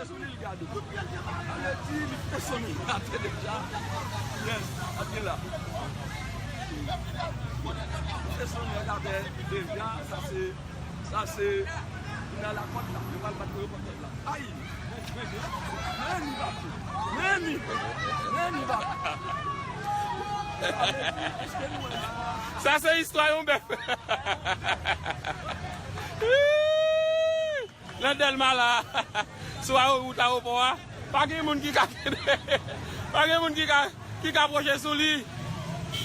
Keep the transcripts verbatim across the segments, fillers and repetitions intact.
Sou li l gade. Sa vle di li te sonnen atè deja. Yes, ap gen la. Li te sonnen atè deja, sa se, sa se, kounye a la kòd la, yo pral bat pou yo pran kòd la. Ay! Men li bati. Men li. Men li bati. Èske nou wè sa? Sa se istwa yon bèf. Nan Dèlma la, sou awo-, wout awopò a, pa gen moun ki ka, pa gen moun ki ka, ki ka pwoche sou li.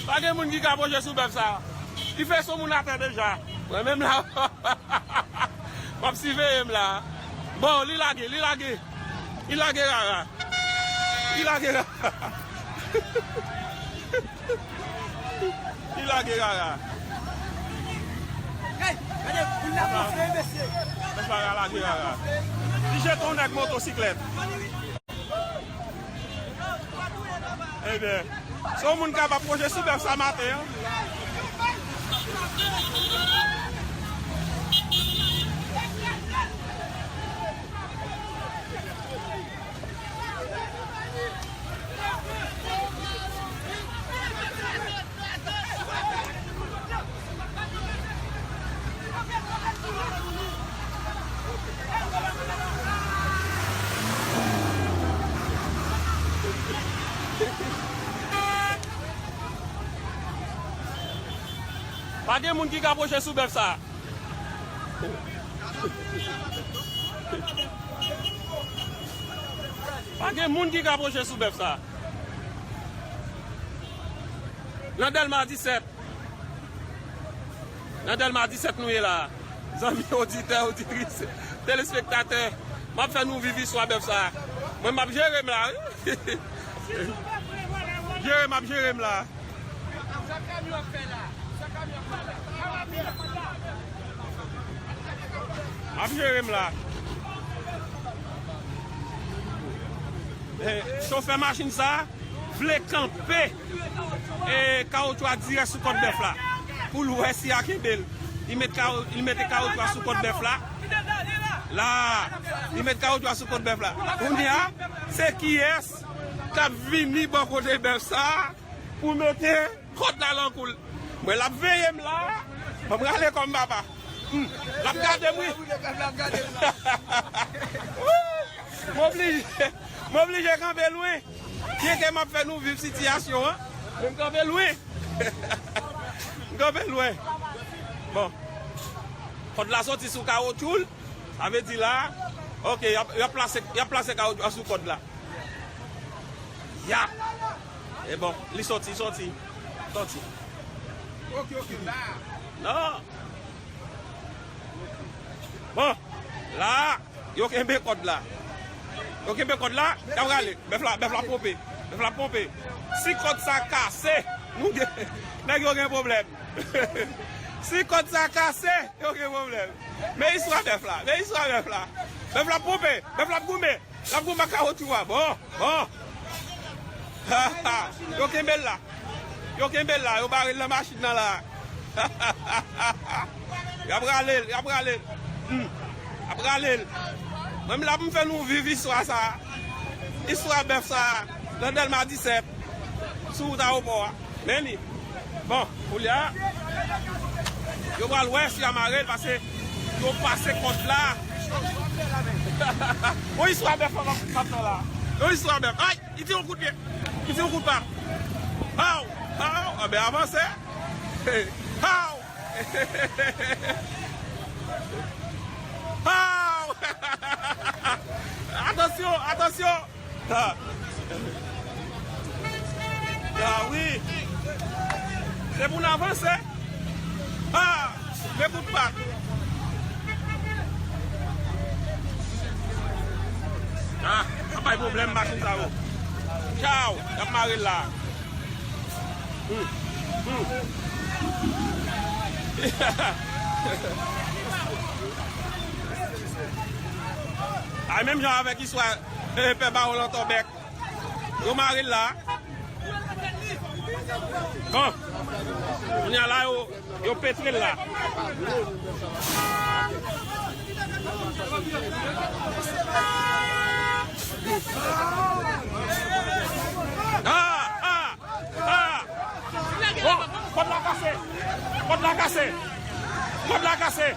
Pa gen moun ki ka pwoche sou bèf sa. Li fè son moun atè deja. Mwen menm la, m ap siveye m la. Bon, li lage, li lage. Li lage rara. Li lage rara. Li lage rara. Hey, gade, moun la gonfle, mesye. Mesye a lage rara. Li jete yon nèg motosiklèt. Ebyen, se yon moun k ap pwoche sou bèf sa maten an. Pa gen moun ki ka pwoche sou bèf sa. Pa gen moun ki ka pwoche sou bèf sa. Nan Dèlma disèt. Nan Dèlma disèt nou ye la. Zanmi oditè, oditris, telespektatè, m ap fè nou viv istwa bèf sa. Mwen, m ap jere m la, wi. Jere, m ap jere m la. M ap jere m la. Eh, chofè machin sa vle kanpe, eh, kawotchou a dirèk sou kòd bèf la. Pou l wè si a kenbe l. Li met kawo-, li mete kawotchou a sou kòd bèf la. La, li met kawotchou a sou kòd bèf la. Kounye a, se kiyès k ap vini bò kote bèf sa pou mete kòd la nan kou l. Mwen, l ap veye m la. Ban m rale kò m, papa. Hmm. L ap gade m, wi. M oblije, m oblije kanpe lwen. Byenke m ap fè nou viv sitiyasyon an, men m kanpe lwen. M kanpe lwen. Bon. Kòd la soti sou kawotchou l. Sa vle di la, ok, y ap, y ap plase, y ap plase kawotchou a sou kòd la. Ya! E bon, li soti, soti. Soti. Ok, ok, la. Non. Bon, la, yo kenbe kòd la. Yo kenbe kòd la, y ap rale. Bèf la, bèf la ponpe. Bèf la ponpe. Si kòd sa kase, nou gen, nèg yo gen pwoblèm. Si kòd sa kase, yo gen pwoblèm. Men istwa bèf la, men istwa bèf la. Bèf la ponpe, bèf la goumen. L ap goumen ak kawotchou a. Bon, bon. Yo kenbe l la. Yo kenbe l la, yo bare l nan machin nan la. Y ap rale l, y ap rale l. Hmm. Y ap rale l. Mwen menm la pou m fè nou viv istwa sa. Istwa bèf sa. Nan Dèlma disèt. Sou wout awopò a. Men li. Bon, koulye a, yo pral wè si y a mare l, paske yo pase kòd la. Yon istwa bèf m ap, m ap fè la. Yon istwa bèf. Ay, li tire yon kout pye. Li tire yon kout pa. Haw! Haw! Anben avanse. Haw! Haw! Atansyon, atansyon! Ha! Ah wi! Se pou n avanse! Ha! Men kout pa! Ah! Ap bay pwoblèm machin sa yo! Chaw! Y ap mare l la! Hmm. Hmm. Ay, menm jan avèk istwa, eh, pè Bawon Lantòbèk. Yo mare l la. Bon. Kounye a la, yo, yo petre l la. Kòd la kase.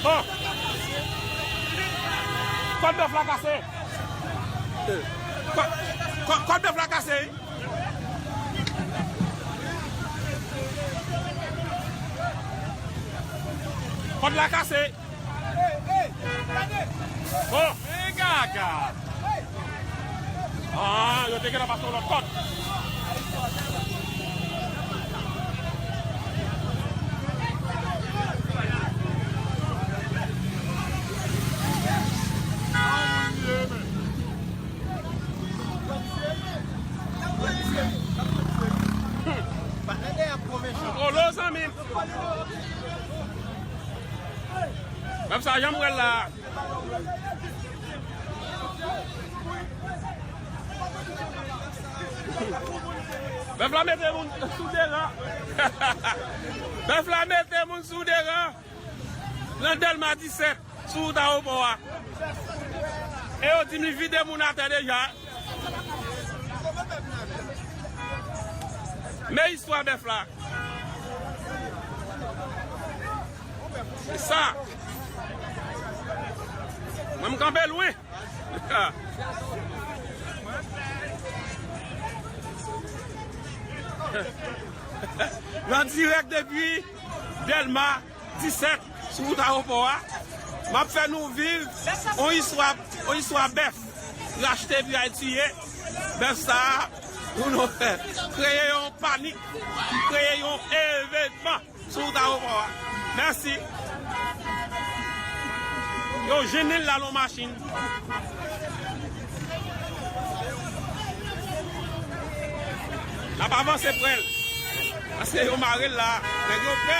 Bon. Kòd bèf la kase. Kò-, kò-, kòd bèf la kase. Kòd la kase. Bon. Men gaga. Ah, yo te gentan pase yon lòt kòd. Kolo, zanmi m. Bèf sa, jan m wè l la. Bèf la mete moun sou de ran. Bèf la mete moun sou de ran. Nan Dèlma disèt, sou wout ayewopò a. E yo di m li vide moun atè deja. Men istwa bèf la. Se sa. Mwen, m kanpe lwen. An dirèk depi Dèlma disèt, sou wout ayewopò a. M ap fè nou viv yon istwa, yon istwa bèf. Rachte epi al tiye. Bèf sa a, pou nou fè, kreye yon panik, kreye yon evènman sou wout ayewopò a. Mèsi. Yo jennen l la nan machin. N ap avanse pre l. Paske yo mare l la. Nèg yo pè.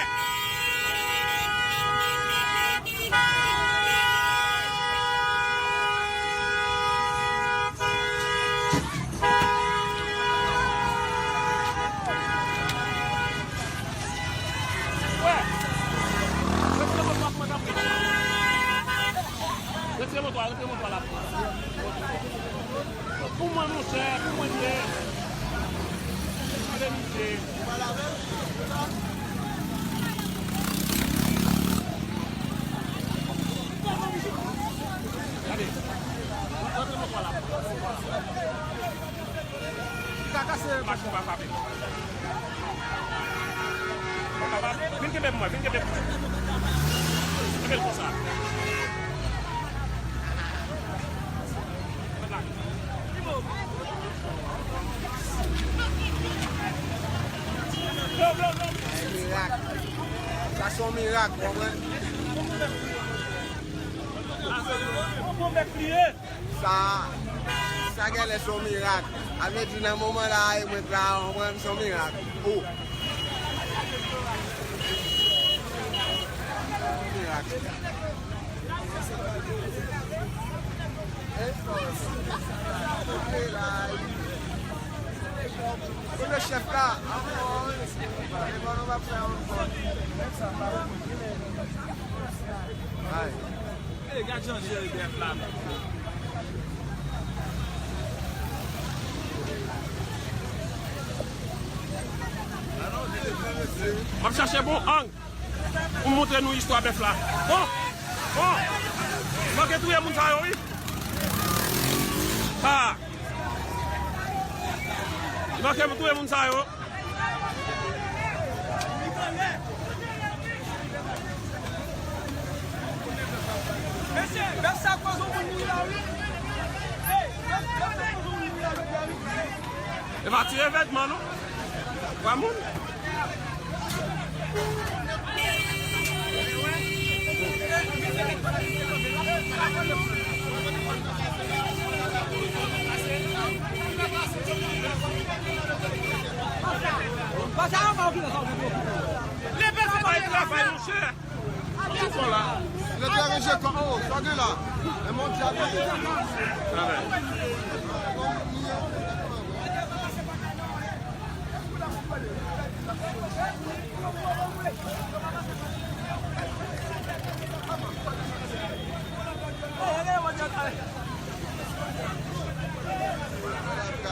Retire moto a, retire moto a la. Pou mwen, monchè, pou mwen, li ye. Gade misye. Gade. Retire moto a la. Li ka kase machin pa frape. Vin kenbe pou mwen, vin kenbe pou mwen. Kenbe l konsa. Mirak. Sa se yon mirak, w konprann? Sa, sa genlè se yon mirak. A vle di, nan moman la, e mwen t la, w konprann, se yon mirak. O. Mirak. Kote chèf la? Ankò, e bon, nou va fè ankò. Ay. E, gad jan jere bèf la, men. M ap chache bon ang pou m montre nou istwa bèf la. Bon! Bon! Li manke touye moun sa yo, wi. Ha! Li manke touye moun sa yo. Mesye, bèf sa koz yon moun mouri la, wi. Hey, bèf, bèf sa koz yon moun mouri la, wi. E pa ti evènman, non. Twa moun. Pase anba ou ki nan sa ou gen pou okipe. Leve sou pale travay, monchè. Tout bon la. Lè te ranje kò, oh, sa gen la. E mon dyab. Travay.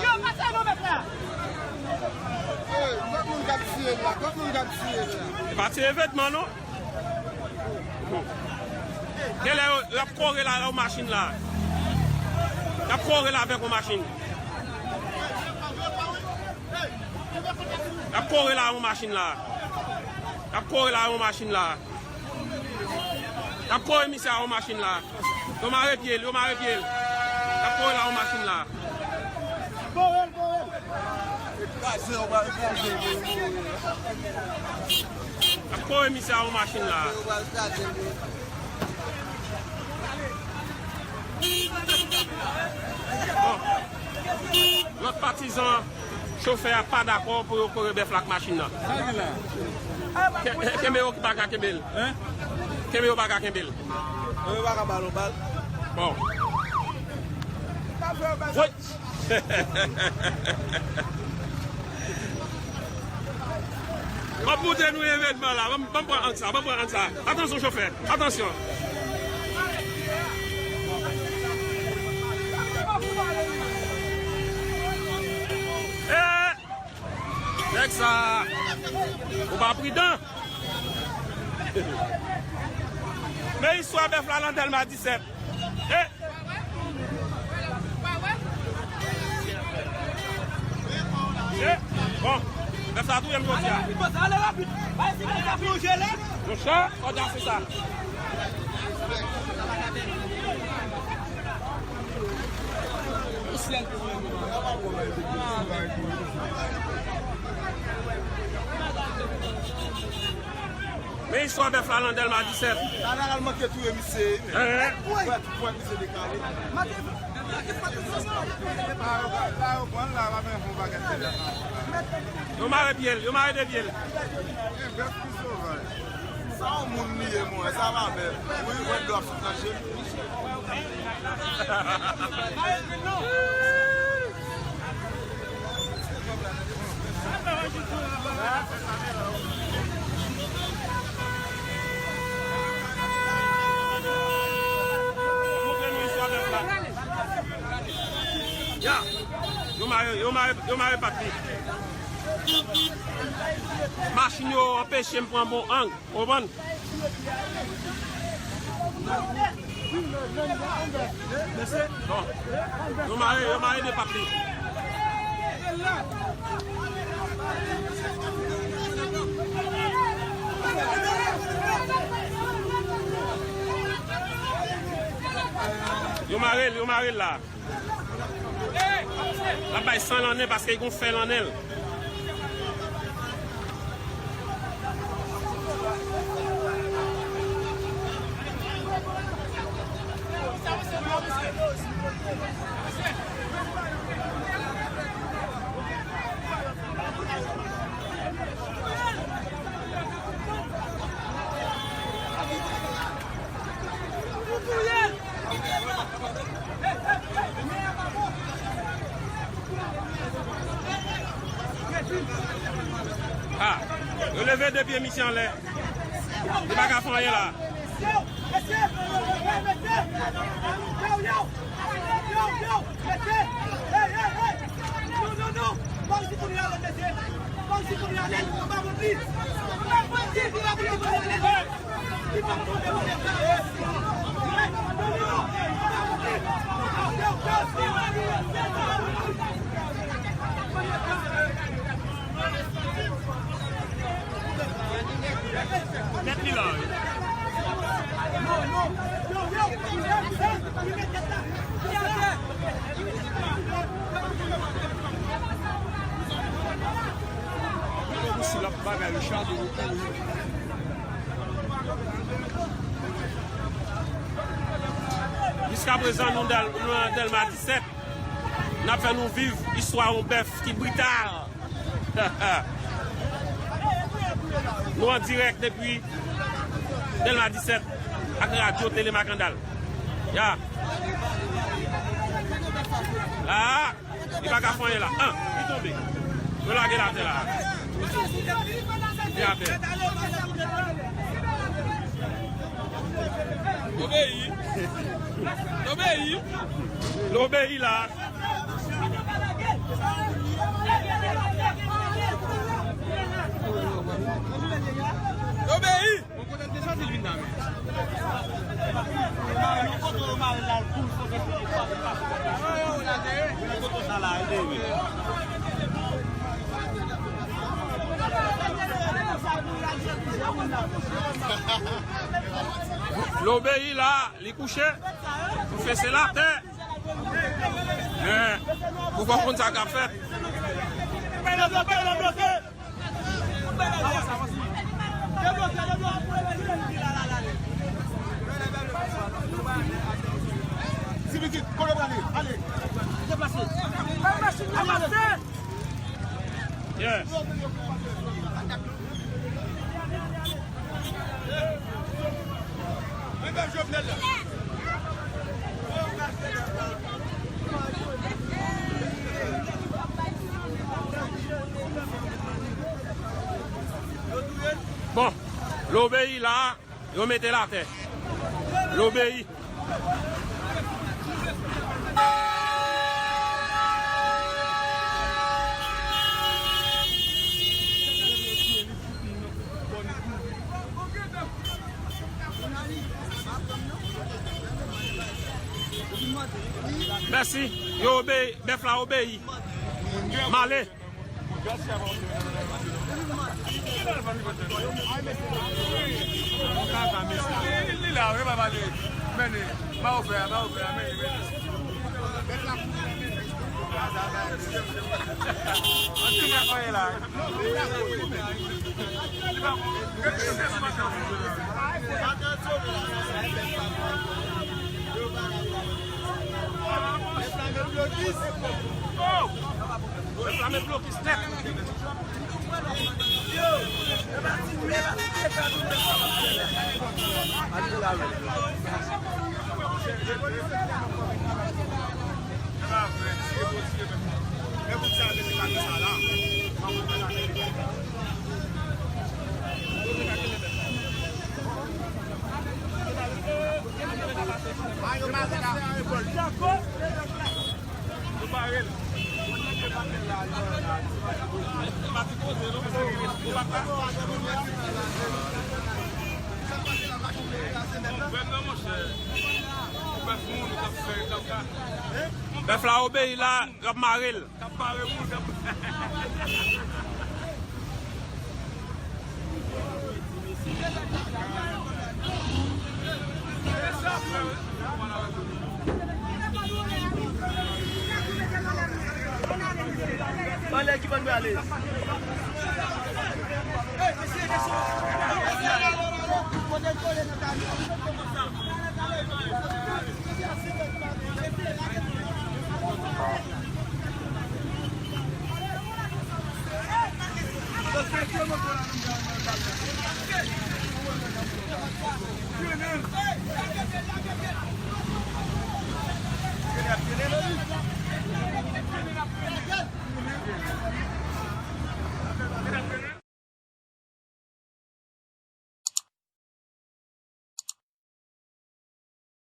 Yo, pase non, mèt la. Hey, lòt moun k ap tiye la, Kot moun k ap tiye la? E pa ti evenman non. Genlè yo, y ap kore la, yon machin la. Y ap kore la avèk yon machin. Y ap kore la yon machin la. Y ap kore la yon machin la. Y ap kore misye a yon machin la. Yo mare pye l, yo mare pye l. Y ap kore la yon machin la. Kore l, kore l. Kraze, yo pral kraze l pou l mouri. Y ap kore misye a yon machin la. Yo pral kraze l pou l. Bon. Lòt patizan chofè a pa dakò pou yo kore bèf la ak machin nan. Sa gen la? Ke- Kenbe yo ki pa ka kenbe l. Hein? Kenbe yo pa ka kenbe l. Yo pa ka ba l yon bal. Bon. Woy! M ap montre nou evenman la. Ban m, ban m pran ang sa, ban m pran ang sa. Atansyon, chofè. Atansyon. Eh! Nèg sa, ou pa pridan. Men istwa bèf la nan Dèlma disèt. Eh! Eh, bon, bèf sa touye m jodi a. Ale rapid, ale rapid. Monchè, kòd la se sa. Men istwa bèf la nan Dèlma disèt. Sa ta al manke touye misye. Hein? Wè, tout pwen misye dekale. Yo mare pye l, yo mare de pye l. Sa yon moun li ye, mwen, sa pa bèl. Wi, mwen dlo ap sot nan je m. Ya, yo mare, yo mare, yo mare pat li. Machin yo anpeche m pran bon ang. Konprann? Bon. Yo mare, yo mare de pat li. Yo mare l, yo mare l la. L ap bay san nan nen paske l gon fè nan nen l. Ah, yo leve de pye misye anlè. Li pa ka fè anyen la. Tèt li la wi. Gade pou si l ap bagay Richard ou kouri. Jiskaprezan, nou dal-, nou nan Dèlma disèt. N ap fè nou viv istwa yon bèf ki brital. Nou an dirèk depi Dèlma disèt ak Radyo Tele Makandal. Ya. Ah, li pa ka fè anyen la. Ah, li tonbe. Yo lage l atè la. Li atè. Obeyi. Obeyi. L obeyi la. Obeyi! Yon kote l te soti l vin la menm. Yon kote yo mare l la l kouri fò fè fini fwa l pase. Yon kote sa la, e te wi. Lobeyi la, li kouche, li fese l atè. Men, pou fò konn sa k ap fèt. Ti pitit, kote w prale? Ale. Deplase. Al machin nan pase. Yes. Men bèf Jovenel la. Bon, Lobeyi la, yo mete l atè. Lobeyi. Mèsi. Yo obeyi. Bèf la obeyi. M ale. Li la, wi, pa pale. Mennen. Ba ou fè a, ba ou fè a, mennen, mennen. Anti mwen koye la. Reklame blokis nèt. Bèf la obeyi la, y ap mare l. Anlè ki bò n prale?